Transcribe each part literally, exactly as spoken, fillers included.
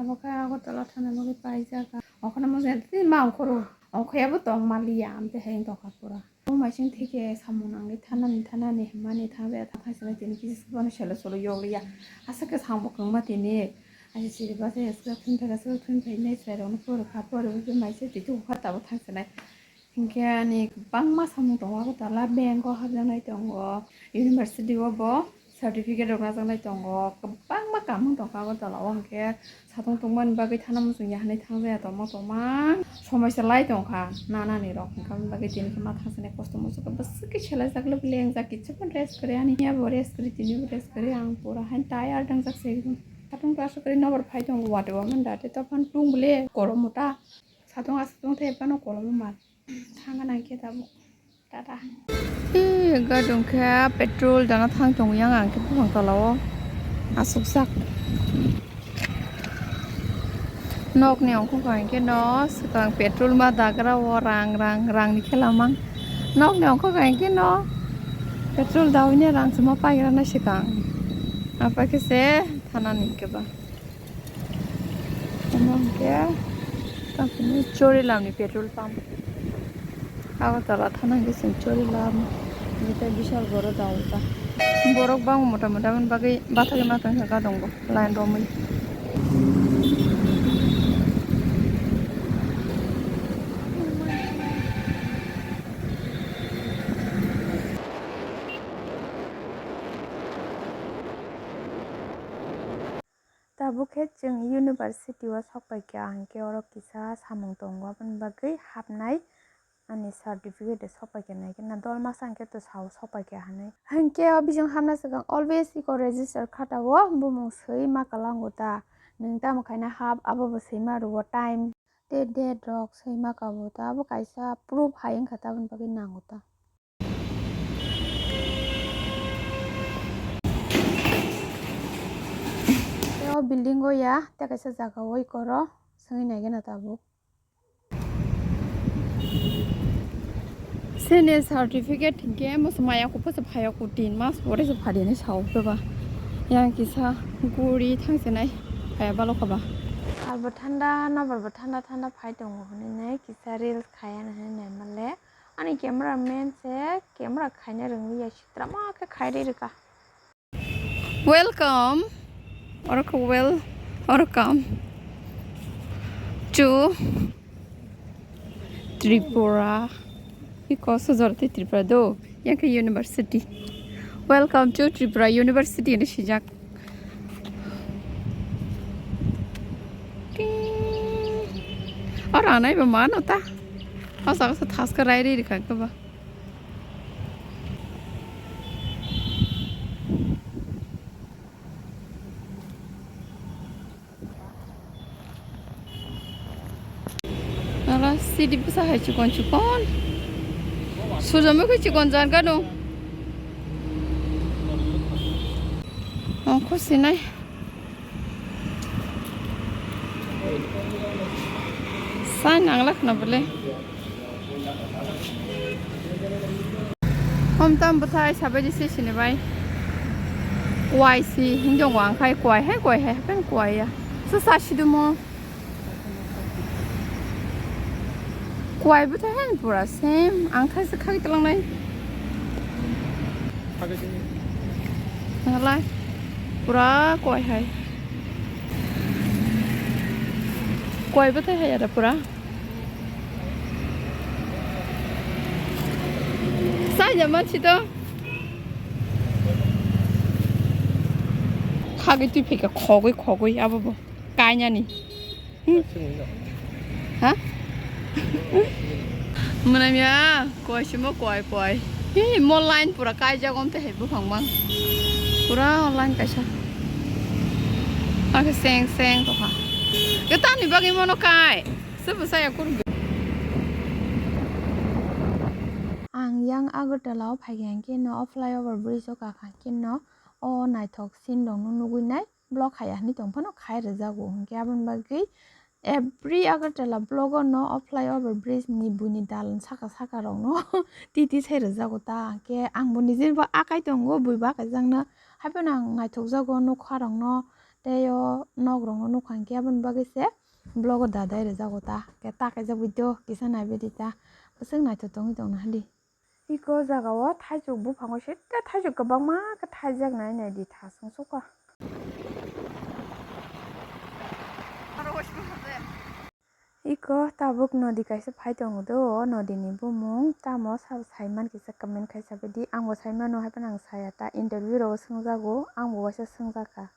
Abo khe Agartala thana bagwi paijak. Okhorno mujungya tei ma ongkhoro. Ongkhoyabo tong maliya, amtwi hayung tongkha pura. Bo maising thike samung nangwi thanani, thanani, hwnmani thangbai thang thangsinai tini kisa bono selo solo yokliya. Aswk khe samung kwbangma tini. Aji chiriba se aswk thun phaika, aswk thun phainai chwrairokno phuru kha, phuru maisa twi tubu kha tabuk thangsinai. Hinkhe ani kwbangma samung tongo Agartala, bank o habjaknai tongo, university o bo certificate rok najaknai tongo, kwbangma kamung tongkha Agartala o. Hinkhe satung tungmani bagwi thana muchungya hinwi thangjaya tongma tongma somoi se lai tongkha nanani rok, hinkhe aboni bagwi tini khe ma thangsinai kosto muchukha bwswk khe selaijak lwk lengjak, kichu phano rest kwrwi ani, yabo rest kwrwi tini bo rest kwrwi, ang pura haino tired wngjak se. Satung aswk kwrwi nokbar phai tongo watwi o manda tei dophano tung bole kolomo ta. Satung aswk tong thai phano kolomo mal. Thangna nang khe tabuk. Tata. Ee, gadong khe petrol dana thang tongo yang ang khe buphang tola o. Aswk sak. Nok ni ongkho kha hinkhe no swkang petrol ma dagra o rang rang rang ni khela mang. Nok ni ongkho kha hinkhe no petrol dawi ni rang se ma paigra nai swkang. Apa khe se thana ni hinkhe ba. Omo hwnkhe tamoni Chorilam ni petrol pump. Agartala thana hwnkhe chwng Chorilam, hwnkhe tei Bishalgarh o daw ta. Borok bangma mota mota aboni bagwi bathagwi ma tongkha gadongo line romwi. Tabuk khe chwng university o sok pai kha, hinkhe oro kisa samung tongo, aboni bagwi hapnai ani certificate de sok pai kha, naikhe na dol masa hinkhe to sao sok pai kha hinwi. Hinkhe o bising hapna swkang always iko register khatao bumung swi ma kwlango ta, nwng tamo khaina hap abo bo swima rwo time tei date rok swima kabo ta, abo kaisa proof hai wngkha ta, aboni bagwi nango ta. Tei o building o ya tei kaisa jaga o ikoro swngwi naigena tabuk. Senior certificate hinkhe musu maya kuphur se phaiya ku tin mas pore se phadi hinwi sao khe ba. Yang kisa guri thangsinai phaiya balo kha ba. Salbo thanda, nobar bo thanda thanda phai tongo hinwi nai kisa reels khaiya hinwi nai male. Ani camera man se camera khaina rwngwi ya, sitrama khe khairwi rwkha. Welcome, or well, welcome to Tripura. Iko sojor tei Tripura do, yang khe university. Welcome to Tripura University hinwi swijak. Ting. Oro anai bo mano ta. O jaga se thaska rairi rikha khe ba. Nala sidi bwsa hai chikon chikon. Sujamwi khe chikon jar gano. Ang khusinai. Sa nangla khna bole. Hom tam bwthai sabai di se sini bai. Kwai si hinjong wang khai kwai hai kwai hai hapen kwai ya. Sa sa sidumo. Kwai bwthai hai pura same. Ang khai se khai talang nai. Ngalai. Pura kwai hai. Kwai bwthai hai ada pura. Sa ya mansi to. Khagwi twi phika khogwi khogwi abo bo. Kainani. Hmm. Ha? Mwnamya, koi simo koi koi. Hi, mo line pura kaijak om te hai buphang mang. Pura line kaisa. Ake seng seng to ha. Ke tani bagi mono kai. Sebu saya kur. Ang yang Agartala o phai khe no o flyover bridge o kakha khe no o naithok scene rok no nugwi nai. Vlog haya hinwi tong phano khai rwjago, hinkhe aboni bagwi every Agartala vlog o no o flyover bridge ni buini dalan saka saka rok no titi sai rwjago ta, hinkhe ang bo nijini bo akai tongo, bui bo akai jakno, haiphano ang naithokjago nokha rok no, Tei o nok rok no nukha hinkhe aboni bagwi se vlog o da dai rwjago ta. Khe ta kaijak video kisa naibaidi ta. Bwswk naithok tongwi tongna hadi. Iko jaga o thaichuk buphango sette thaichuk kwbangma khe thaijak nai naidi thasung sukha. Iko tabuk nodi kaisa phai tongo do, o nodi ni bumung tamo sabo saiman kisa comment khai sabaidi, ang bo saimano haiphano ang saya ta, interview rogo swngjago, ang bo waisa swngjak kha.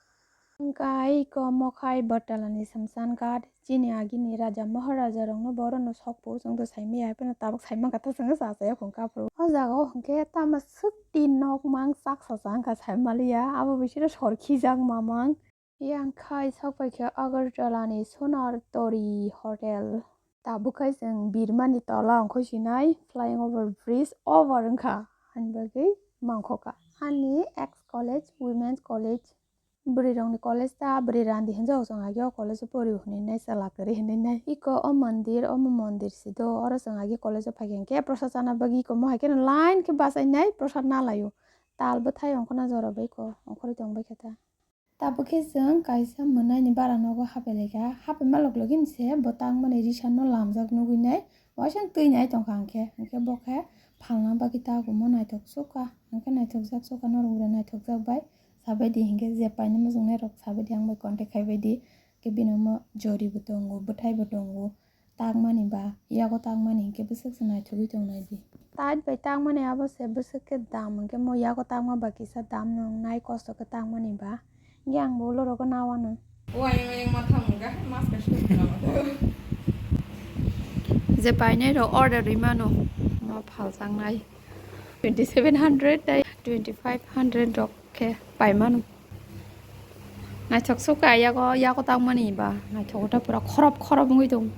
Wngkha iko mokhai Botala ni Samsan Ghat, chini agini raja maharaja rokno borokno sokphu chwngno saimaya haiphano tabuk saimankha ta chwngno chachaya khungkha aphuru. O jaga o hinkhe tamo swk tin nok mang chaksa changkha saimaliya, abo bisino sor khijak mamang. Yang khai sokpaikha Agartala ni Sonar Tori Hotel. Tabuk khai chwng birmani tola ongkhoi sinai flying over bridge over wngkha. Ani bagwi mangkhoka. Ani ex college, women's college, bwrwi rokni college ta bwrwi randi hinjao chwng age o college o pori hwnwi nai chwla kwrwi hwnwi nai. Iko o mondir, omo mondir si do. Oro chwng age college o phaikha hinkhe prosad chana bagwi iko mo hai kheno line khe bachai nai prosad na laio. Tal bwthai ongkhorna jora bai ko ongkhorwi tong bai khe ta. Tabuk khe chwng kaisa mwnaini bara nogo hapai laikha. Hapaima log logini se bo tangmani risa no lamjak nugwi nai. Waisa twi nai tongkha hwnkhe, hwnkhe bo khe phalna bagwi ta omo naithok sukha. Hwnkhe naithokjak sukha norok ura naithokjak bai. Sabaidi hwnkhe je paina muchungnai rok sabaidi ang bai contact khai baidi. Khe bini omo jori bo tongo, bwthai bo tongo. Tangmani ba, yago tangmani hinkhe bwswk se naithogwi tong nai di. Tait bai tangmani abo se bwswk khe dam hinkhe mo yago tangma ba kisa dam no wngnai kosto khe tangmani ba. Hinkhe ang bo ulo rogo nawano. O ayang ayang matha mungkha, mas kaisa tongkha. Je painai rok order rwi mano, mo phaljaknai. Twenty seven hundred tei twenty five hundred rok khe paimano. Naithok sukha yago, yago tangmani ba naithok ta pura khorop khorop wngwi tong.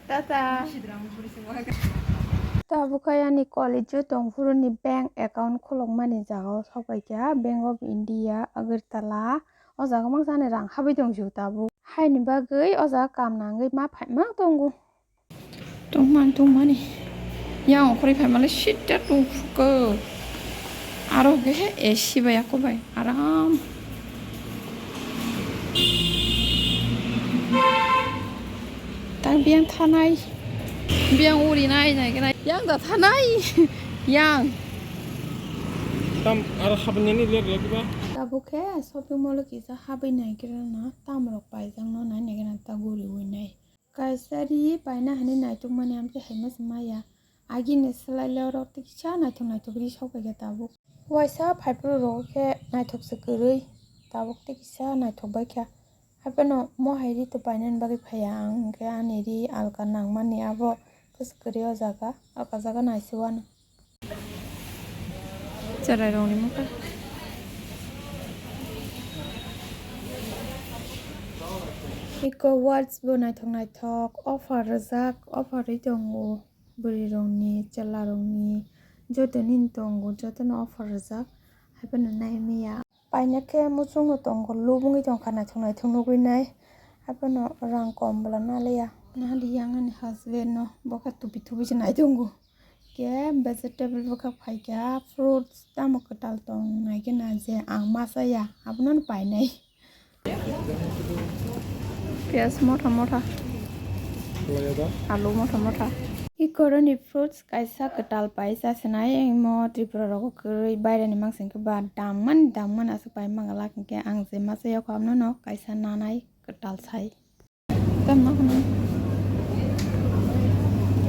Tata. Tabuk khe ani college o tongphuru ni bank account khulukmani jaga o sokpaikha Bank of India Agartala. O jaga mangsa ani rang habwi tong sio tabuk. Haini bagwi o jaga kam nangwi ma phaima tongo. Tongmani, tongmani. Yang okhorwi phaimale sita tongphukgo. Aro hwnkhe he A C bai ako bai aram. Tang biyang thanai. Biyang uri nai nai khe nai. Yang da thanai. Yang. Tam aro habnani lek lek ba. Tabuk khe shopping mall o kisa habwi nai khe rwna tam rok paijak no nai nai khe na ta guri ui nai. Kaisa ri paina hinwi naithokmani amtwi haima se maya. Agini swlaile oro tei kisa naithok naithok ri sokbaikha tabuk. Waisa phaiphuru rogo khe naithok se kwrwi, tabuk tei kisa naithok baikha. Haiphano mo hai ri to painani bagwi phaiya ang, hwnkhe ani ri alka nangmani abo kwswk kwrwi o jaga, alka jaga naisi uanw. Cherai rokni mokhe. Iko watch bo naithok naithok offer rijak, offer ri tongo bwrwi rokni, chwla rokni, joto nini tongo jotono offer rijak, haiphano nai maya. Paina khe muchungno tongo, lubungwi tongkha naithok naithok nugwi nai. Haiphano rang kom bwla naliya. Nahadi yang ani husband no, bo khe tupi tupi se nai tongo. Khe vegetable bwkha phaikha, fruits tamo kwtal tong nai khe na je ang ma chaya, abono painai. Piyaj motha motha. Alu motha motha. Ikoroni fruits kaisa kwtal pai chasinai, imo Tripura rogo kwrwi baireni mangsa hinkhe ba dam mani dam mani aswk pai mangalak, hinkhe ang je ma chayakho abono kaisa nanai kwtal sai. Tamo hwnwi.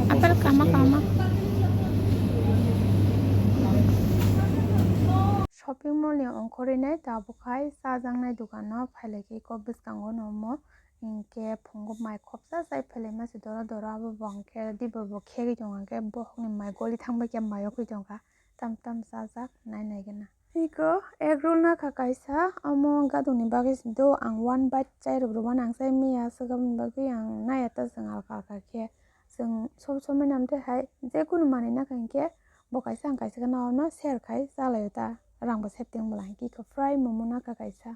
Apple kama kama. Shopping mall ni ongkhorwi nai tabuk hai chajaknai dukano phailaikhe iko bwskango no omo hinkhe phungo mai khopsa chai phailaima se doro doro abo bo hinkhe dibor bo khegwi tongo hinkhe bohrokni mai goli thangbai khe mai o khe tongkha tam tam chajak nai nai gana. Iko egg roll nakha kaisa, omo gadokni bagwi se do ang one bite chai rwgwmani ang chai maya, swkaboni bagwi ang naiya ta chwng alka alka khe. Chwng sob somoi namtwi hai jekunu manwi nakha hinkhe bo kaisa ang kaisa khe naono share khai chalaio ta, rangbo save tong bwla hinkhe iko fry momo nakha kaisa.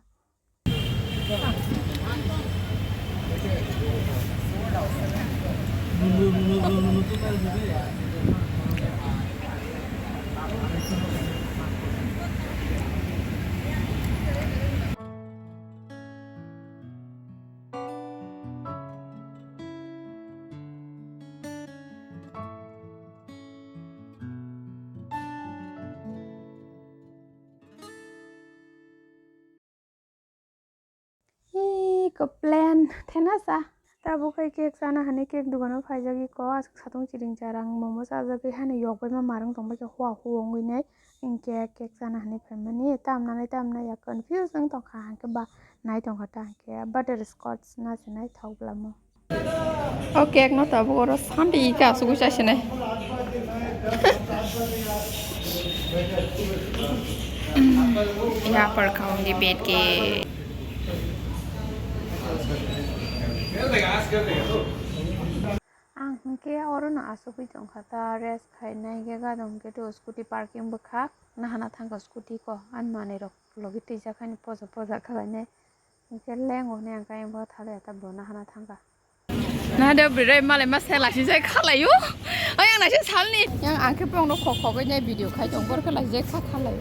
Ko plan thena sa. Tabuk khe cake chana hinwi cake dogano phaijagwi ko, aswk satung chiring charang momo chajagwi haino yokbai ma marwng tongbai khe hua hua wngwi nai. Hinkhe cake chana hinwi phaimani tamnani tamna ya confuse wng tongkha, hinkhe ba nai tongkha ta, hinkhe butterscotch na se naithok bwlamo. O cake no tabuk oro Sunday ika asugwi chasinai. Yapar khaung di bed ke. Ang hinkhe oro no asugwi tongkha ta, rest khainai, hinkhe gadon hinkhe to scooty parking bwkha, nahana thangkha scooty ko, ani manwi rok logi twijak haino poja poja khlainai, hinkhe lengo hinwi ang khe ayang bo thalai ya ta bo nahana thangkha. Nahade bwrwi malai ma selak si jai khalai o. Ayang naising salni. Yang ang khe bongno khok khogwi nai video khai tong bor khalai jai kha khalai.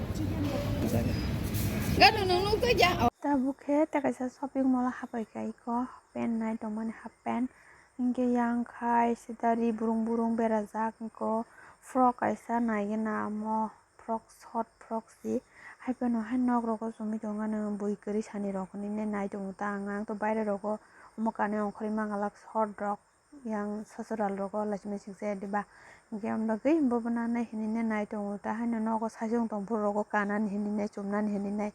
Gadu nung nung twi ya. Tabuk khe tei kaisa shopping mall o hapai kha iko pant nai tongmani half pant. Hinkhe yang khai sitari burung burung berajak iko frock kaisa nai gana amo. Frock, short frock si. Hai phano hai nok rogo chumui tongo, ano bui kwrwi sani rok hinwi nai tongo ta ang. Ang to baire rogo omo kanwi ongkhorwi mangalak short rok, yang sosral rogo lachi mechik se diba. Hinkhe omo bagwi bo phano nai hinwi nai tongo ta, haino nogo saichung tongphuru rogo kanani hinwi nai chumnani hinwi nai.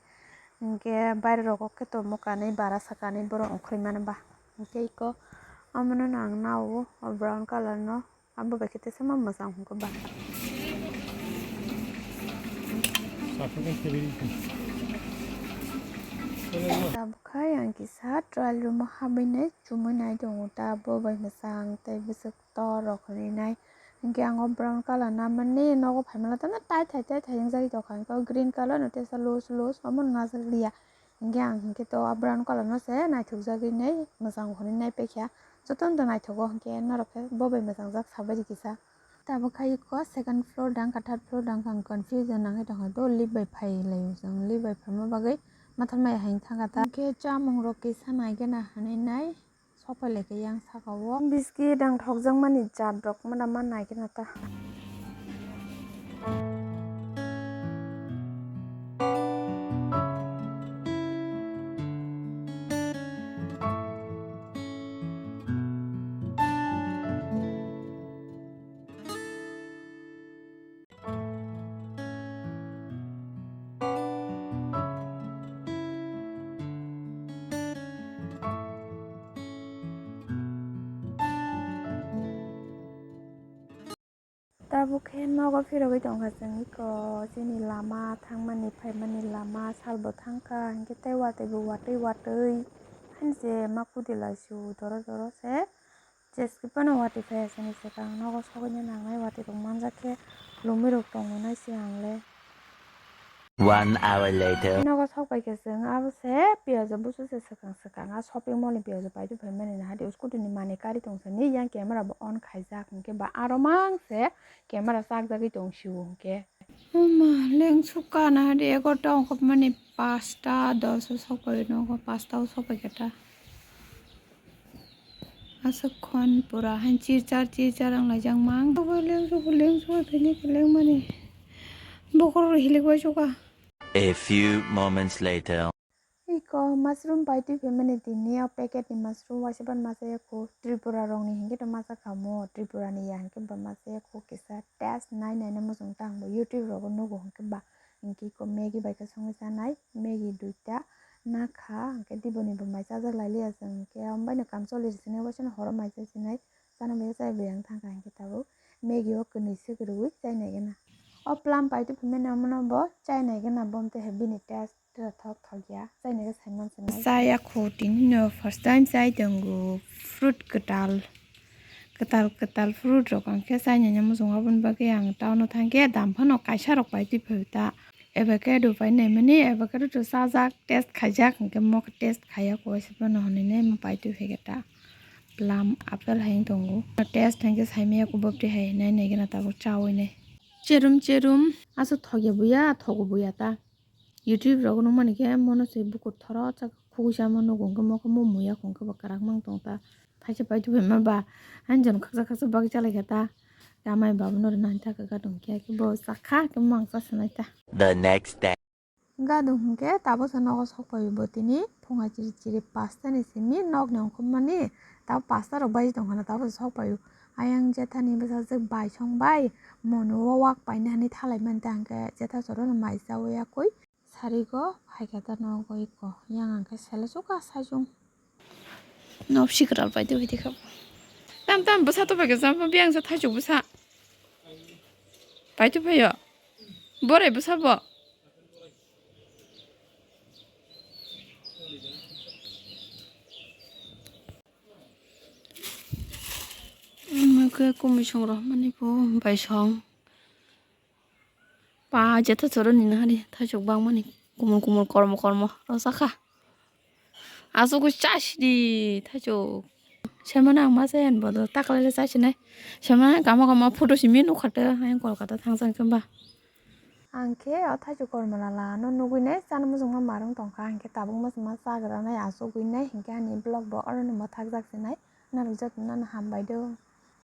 Hinkhe baire rogo khe to omo kanwi bara sa kanwi borok ongkhorwi mano ba. Hinkhe iko omono no ang nao o brown colour no. Abo bai khe teisa ma mwchang hwnkhe ba. Tabuk khai ang kisa trial room o habwi nai chumui nai tongo ta, bo bai mwchang tei bwswk tor rok hinwi nai. Hinkhe ang o brown colour namani nogo phaimala tamo tai thai tai thai wngjagwi tongkha, hinkhe o green colour no teisa loose loose omono najak liya. Hinkhe ang hinkhe to a brown colour no se naithokjagwi nai mwchang hwnwi naipaikha. Jotono to naithogo hinkhe norok khe bo bai mwchangjak sabaidi kisa. Tabuk khai ko second floor dang kha third floor dang kha ang confusion nangwi tongkha to lift bai phai lai o chwng lift bai phaima bagwi mathar maya hai thangkha ta. Hinkhe chamung rok kisa nai gana hinwi nai. Sopai lai khe yang saka o. Biskit ang thokjakmani jat rok mano ma nai khe no ta. Tabuk khe nogo phirogwi tongkha chwng iko, chini lama thangmani phaimani lama salbo thangkha, hinkhe tei watwi bo watwi watwi hainse ma kudi laisio doro doro se. Jeski phano watwi phaiya sani swkang nogo sogwino nangnai watwi rok manjak khe lumui rok tongo nai se ang le. One hour later. Nogo sok pai khe chwng abo se piyajo busu se swkang swkang a shopping mall ni piyajo paitwi phaimani na hadi scooty ni manwi kari tong sani yang camera bo on khaijak hinkhe ba aro mang se camera chakjagwi tong sio hinkhe. Oma leng suka na hadi egarota ongkhormani pasta dos o sok pai nogo pasta o sok pai khe ta. Aswk khon pura han chirchar chirchar wng laijak mang. Sobo leng sobo leng sobo tini kwleng mani. Bokhorok hilik bai suka. A few moments later. Iko mushroom paitwi phaimani tini o packet ni mushroom waisa ban masa ya kho Tripura rok ni hinkhe to masa kha mo Tripura ni ya hinkhe ba masa ya kho kisa taste nai nai na muchung ta ang bo YouTube rogo nugo hinkhe ba. Hinkhe iko Maggi bai khe songwi chanai, Maggi duita nakha, hinkhe diboni bo mai chajak lai liya chwng, hinkhe omo baino kam choli rwsini, waisano horo mai chai sinai, chana bai chai bai ang thangkha, hinkhe tabuk Maggi o kwnwi swk rwui chainai gana. O plum paitwi phaimani omono bo chainai gana, bo tei hai bini taste thok thok ya, chainai khe saiman sinai. Chaya kho tini no first time chai tongo fruit kwtal. Kwtal kwtal fruit rok ang khe chainani muchungo, aboni bagwi ang town o thang khe dam phano kaisa rok paitwi phai ta. Avocado pai naimani, avocado to chajak, taste khaijak, hinkhe mo khe taste khaiya kho waisa phano hinwi nai mo paitwi phai khe ta. Plum, apple hai wng tongo. Taste hinkhe saimaya kho bwbtwi hai nai nai gana tabuk chaui nai. Cherum cherum, aswk thokya buya, thogo buya ta. YouTube rogo nukmani khe mono se bukur thoro chak khugui sama nugo, hwnkhe mokhe mo muya khungkhe bo kwrak mang tong ta. Thaisa paitwi phaima ba ani jon khaksa khaksa bagwi chalaikha ta. Amai babono rwna thangkha tongkhe bo chakha khe mang chasanai ta. The next day. Gadung hwnkhe tabuksa nogo sokpaiyo bo tini phunga chiri chiri pasta ni simi nokni ongkhormani tabo pasta rok baji tongkhana tabuksa sokpaiyo. Ayang jethani bwsajwk bai song bai mono o wak painani thalai mani ta hwnkhe jetha choro no mai chawi yakwi sarigo phaikha ta nogo iko yang hwnkhe sele suka sajung. Nop sikral pai tubui tikha. Tam tam bwsa tupai khe jam biyang sa thaichuk bwsa. Pai tuphaio. Borai bwsa bo. Khe kumui song rok mani bo bai song. Pa jetha choro ni nahari thaichuk bangmani kumul kumul kormo kormo rosakha. Asugwi chasidi thaichuk. Semana ang ma chaya ni bodo taklaile chasinai. Semana kama kama photo simi nukha te ayang Kolkata thangsang khe ba. Ang khe o thaichuk kormo lala no nugwi nai chana muchungma marwng tongkha, ang khe tabuk ma chama chagranai asugwi nai hinkhe ani vlog bo oro ni mwthakjak sinai. Norok jotono no hambai do.